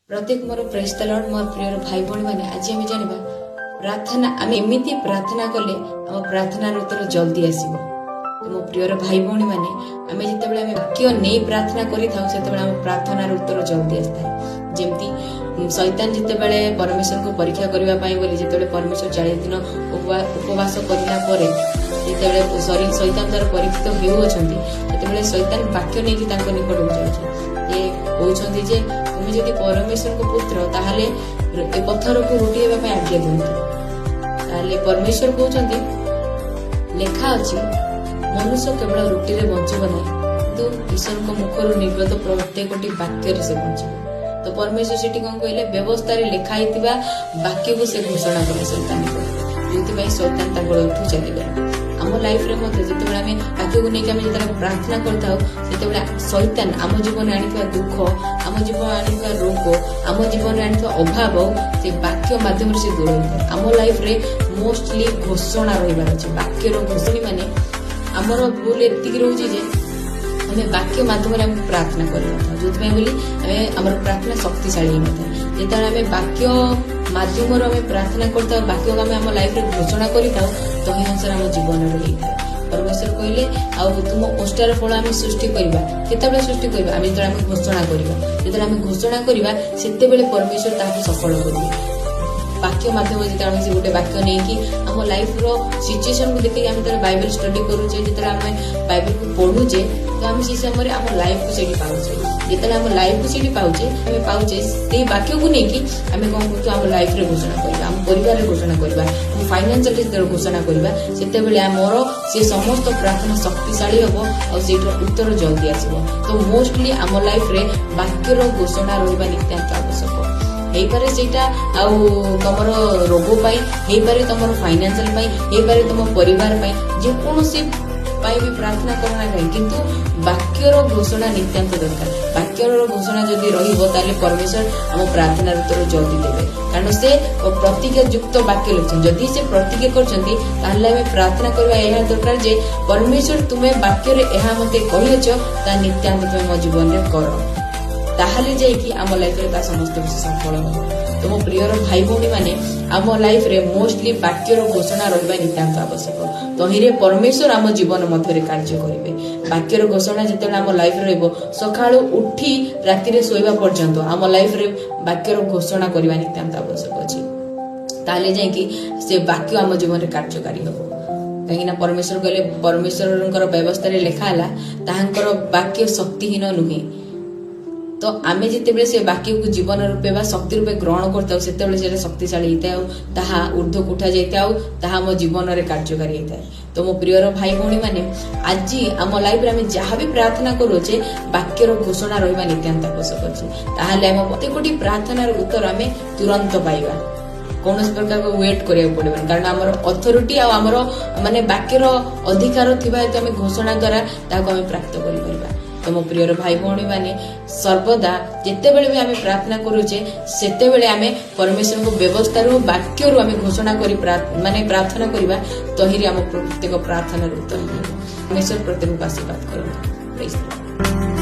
ପ୍ରତ୍ୟେକ ମୋର ପ୍ରେସ୍ ଦ ଲର୍ଡ। ମୋର ପ୍ରିୟର ଭାଇ ଭଉଣୀମାନେ, ଆଜି ଆମେ ଜାଣିବା ପ୍ରାର୍ଥନା। ଆମେ ଏମିତି ପ୍ରାର୍ଥନା କଲେ ଆମ ପ୍ରାର୍ଥନାର ଉତ୍ତର ଜଲ୍ଦି ଆସିବ। ତ ମୋ ପ୍ରିୟର ଭାଇ ଭଉଣୀମାନେ, ଆମେ ଯେତେବେଳେ ଆମେ ବାକ୍ୟ ନେଇ ପ୍ରାର୍ଥନା କରିଥାଉ, ସେତେବେଳେ ଆମ ପ୍ରାର୍ଥନାର ଉତ୍ତର ଜଲ୍ଦି ଆସିଥାଏ। ଯେମିତି ଶୈତାନ ଯେତେବେଳେ ପରମେଶ୍ୱରଙ୍କୁ ପରୀକ୍ଷା କରିବା ପାଇଁ ବୋଲି, ଯେତେବେଳେ ପରମେଶ୍ୱର 40 ଦିନ ଉପବାସ କରିଲା ପରେ ଯେତେବେଳେ ଶୈତାନ ଦ୍ୱାରା ପରୀକ୍ଷିତ ହେଉଅଛନ୍ତି, ସେତେବେଳେ ଶୈତାନ ବାକ୍ୟ ନେଇକି ତାଙ୍କ ନିକଟକୁ ଯାଉଛି ଯେ କହୁଛନ୍ତି ଯେ ତୁମେ ଯଦି ପରମେଶ୍ୱରଙ୍କ ପୁତ୍ର, ତାହେଲେ ଏ ପଥରକୁ ରୁଟି ହେବା ପାଇଁ ଆଜ୍ଞା ଦିଅନ୍ତୁ। ତାହେଲେ ପରମେଶ୍ୱର କହୁଛନ୍ତି, ଲେଖା ଅଛି, ମନୁଷ୍ୟ କେବଳ ରୁଟିରେ ବଞ୍ଚିବ ନାହିଁ, କିନ୍ତୁ ଈଶ୍ୱରଙ୍କ ମୁଖରୁ ନିର୍ଗତ ପ୍ରତ୍ୟେକଟି ବାକ୍ୟରେ ସେ ବଞ୍ଚିବ। ତ ପରମେଶ୍ୱର ସେଠି କଣ କହିଲେ? ବ୍ୟବସ୍ଥାରେ ଲେଖା ହେଇଥିବା ବାକ୍ୟକୁ ସେ ଘୋଷଣା କଲେ ଶୈତାନ ନିକଟରେ, ଯେଉଁଥିପାଇଁ ଶୈତାନ ତାଙ୍କ ଏଠୁ ଚାଲିଗଲା। ଆମ ଲାଇଫରେ ମଧ୍ୟ ଯେତେବେଳେ ଆମେ ବାକ୍ୟକୁ ନେଇକି ଆମେ ଯେତେବେଳେ ପ୍ରାର୍ଥନା କରିଥାଉ, ସେତେବେଳେ ଶୈତାନ ଆମ ଜୀବନରେ ଆଣିଥିବା ଦୁଃଖ, ଆମ ଜୀବନରେ ଆଣିଥିବା ରୋଗ, ଆମ ଜୀବନରେ ଆଣିଥିବା ଅଭାବ, ସେ ବାକ୍ୟ ମାଧ୍ୟମରେ ସେ ଦୂର ହୋଇଥାଏ। ଆମ ଲାଇଫରେ ମୋଷ୍ଟଲି ଘୋଷଣା ରହିବାର ଅଛି, ବାକ୍ୟର ଘୋଷଣା। ମାନେ ଆମର ଭୁଲ ଏତିକି ରହୁଛି ଯେ ଆମେ ବାକ୍ୟ ମାଧ୍ୟମରେ ଆମେ ପ୍ରାର୍ଥନା କରିନଥାଉ, ଯୋଉଥିପାଇଁ ବୋଲି ଆମେ ଆମର ପ୍ରାର୍ଥନା ଶକ୍ତିଶାଳୀ ହେଇନଥାଏ। ଯେତେବେଳେ ଆମେ ବାକ୍ୟ ମାଧ୍ୟମରେ ଆମେ ପ୍ରାର୍ଥନା କରିଥାଉ, ବାକ୍ୟକୁ ଆମେ ଆମ ଲାଇଫରେ ଘୋଷଣା କରିଥାଉ, ତହିଁ ଅନୁସାରେ ଆମ ଜୀବନରେ ହେଇଥାଏ। ପରମେଶ୍ୱର କହିଲେ, ଆଉ ତୁମ ଓଷ୍ଠର ଫଳ ଆମେ ସୃଷ୍ଟି କରିବା। କେତେବେଳେ ସୃଷ୍ଟି କରିବା? ଆମେ ଯେତେବେଳେ ଆମେ ଘୋଷଣା କରିବା। ଯେତେବେଳେ ଆମେ ଘୋଷଣା କରିବା, ସେତେବେଳେ ପରମେଶ୍ୱର ତାହାକୁ ସଫଳ କରିବେ। ବାକ୍ୟ ମାଧ୍ୟମରେ ଯେତେବେଳେ ଆମେ ସେ ଗୋଟେ ବାକ୍ୟ ନେଇକି ଆମ ଲାଇଫର ସିଚୁଏସନକୁ ଦେଖିକି ଆମେ ଯେତେବେଳେ ବାଇବେଲ ଷ୍ଟଡି କରୁଛେ, ଯେତେବେଳେ ଆମେ ବାଇବେଲକୁ ପଢୁଛେ, ତ ଆମେ ସେଇ ସମୟରେ ଆମ ଲାଇଫକୁ ସେଇଠି ପାଉଛେ। ଯେତେବେଳେ ଆମ ଲାଇଫକୁ ସେଇଠି ପାଉଛେ, ଆମେ ପାଉଛେ, ସେଇ ବାକ୍ୟକୁ ନେଇକି ଆମେ କଣ କରୁଛୁ? ଆମ ଲାଇଫରେ ଘୋଷଣା କରିବା, ଆମ ପରିବାରରେ ଘୋଷଣା କରିବା, ଆମ ଫାଇନାନ୍ସିଆଲ ଯେତେବେଳେ ଘୋଷଣା କରିବା, ସେତେବେଳେ ଆମର ସେ ସମସ୍ତ ପ୍ରାର୍ଥନା ଶକ୍ତିଶାଳୀ ହବ ଆଉ ସେଇଟାର ଉତ୍ତର ଜଲ୍ଦି ଆସିବ। ତ ମୋଷ୍ଟଲି ଆମ ଲାଇଫରେ ବାକ୍ୟର ଘୋଷଣା ରହିବା ନିତ୍ୟାନ୍ତ ଆବଶ୍ୟକ ହେଇପାରେ। ସେଇଟା ଆଉ ତମର ରୋଗ ପାଇଁ ହେଇପାରେ, ତମର ଫାଇନାନ୍ସିଆଲ ପାଇଁ ହେଇପାରେ, ତମ ପରିବାର ପାଇଁ, ଯେକୌଣସି ପାଇଁ ବି ପ୍ରାର୍ଥନା କର ନା କାହିଁ, କିନ୍ତୁ ବାକ୍ୟର ଘୋଷଣା ନିତ୍ୟାନ୍ତ ଦରକାର। ବାକ୍ୟର ଘୋଷଣା ଯଦି ରହିବ, ତାହେଲେ ପରମେଶ୍ୱର ଆମ ପ୍ରାର୍ଥନାର ଉତ୍ତର ଜଲ୍ଦି ଦେବେ, କାରଣ ସେ ପ୍ରତିଜ୍ଞା ଯୁକ୍ତ ବାକ୍ୟ ଲେଖିଛନ୍ତି। ଯଦି ସେ ପ୍ରତିଜ୍ଞା କରିଛନ୍ତି, ତାହେଲେ ଆମେ ପ୍ରାର୍ଥନା କରିବା ଏହା ଦରକାର ଯେ ପରମେଶ୍ୱର, ତୁମେ ବାକ୍ୟରେ ଏହା ମତେ କହିଅଛ, ତା ନିତ୍ୟାନ୍ତ ତୁମେ ମୋ ଜୀବନରେ କର। ତାହେଲେ ଯାଇକି ଆମ ଲାଇଫରେ ତା ସମସ୍ତ କିଛି ସଫଳ ହବ। ତ ମୋ ପ୍ରିୟର ଭାଇ ଭଉଣୀ ମାନେ, ଆମ ଲାଇଫରେ ମୋଷ୍ଟଲି ବାକ୍ୟର ଘୋଷଣା ରହିବା ନିତାନ୍ତ ଆବଶ୍ୟକ। ତହିଁରେ ପରମେଶ୍ୱର ଆମ ଜୀବନ ମଧ୍ୟରେ କାର୍ଯ୍ୟ କରିବେ। ବାକ୍ୟର ଘୋଷଣା ଯେତେବେଳେ ଆମ ଲାଇଫରେ ରହିବ, ସକାଳୁ ଉଠି ରାତିରେ ଶୋଇବା ପର୍ଯ୍ୟନ୍ତ ଆମ ଲାଇଫରେ ବାକ୍ୟର ଘୋଷଣା କରିବା ନିତାନ୍ତ ଆବଶ୍ୟକ ଅଛି। ତାହେଲେ ଯାଇକି ସେ ବାକ୍ୟ ଆମ ଜୀବନରେ କାର୍ଯ୍ୟକାରୀ ହେବ। କାହିଁକି ନା ପରମେଶ୍ୱର କହିଲେ, ପରମେଶ୍ୱରଙ୍କର ବ୍ୟବସ୍ଥାରେ ଲେଖା ହେଲା, ତାହାଙ୍କର ବାକ୍ୟ ଶକ୍ତିହୀନ ନୁହେଁ। ତ ଆମେ ଯେତେବେଳେ ସେ ବାକ୍ୟକୁ ଜୀବନ ରୂପେ ବା ଶକ୍ତି ରୂପେ ଗ୍ରହଣ କରିଥାଉ, ସେତେବେଳେ ସେଇଟା ଶକ୍ତିଶାଳୀ ହେଇଥାଏ ଆଉ ତାହା ଉର୍ଦ୍ଧ୍ୱକୁ ଉଠା ଯାଇଥାଏ ଆଉ ତାହା ଆମ ଜୀବନରେ କାର୍ଯ୍ୟକାରୀ ହେଇଥାଏ। ତ ମୋ ପ୍ରିୟର ଭାଇ ଭଉଣୀ ମାନେ, ଆଜି ଆମ ଲାଇଫରେ ଆମେ ଯାହା ବି ପ୍ରାର୍ଥନା କରୁଅଛେ, ବାକ୍ୟର ଘୋଷଣା ରହିବା ନିତ୍ୟାନ୍ତ ଆବଶ୍ୟକ ଅଛି। ତାହେଲେ ଆମ ପ୍ରତ୍ୟେକଟି ପ୍ରାର୍ଥନାର ଉତ୍ତର ଆମେ ତୁରନ୍ତ ପାଇବା। କୌଣସି ପ୍ରକାର ୱେଟ୍ କରିବାକୁ ପଡିବନି, କାରଣ ଆମର ଅଥରିଟି ଆଉ ଆମର ମାନେ ବାକ୍ୟର ଅଧିକାର ଥିବା ହେତୁ ଆମେ ଘୋଷଣା ଦ୍ୱାରା ତାହାକୁ ଆମେ ପ୍ରାପ୍ତ କରିପାରିବା। ତ ମୋ ପ୍ରିୟର ଭାଇ ଭଉଣୀ ମାନେ, ସର୍ବଦା ଯେତେବେଳେ ବି ଆମେ ପ୍ରାର୍ଥନା କରୁଛେ, ସେତେବେଳେ ଆମେ ପରମେଶ୍ୱରଙ୍କ ବ୍ୟବସ୍ଥାରୁ, ବାକ୍ୟରୁ ଆମେ ଘୋଷଣା କରି ମାନେ ପ୍ରାର୍ଥନା କରିବା। ତହିଁରେ ଆମ ପ୍ରତ୍ୟେକ ପ୍ରାର୍ଥନାର ଉତ୍ତର ମିଳିବ। ପରମେଶ୍ୱର ପ୍ରତ୍ୟେକଙ୍କୁ ଆଶୀର୍ବାଦ କରନ୍ତୁ। Praise the Lord.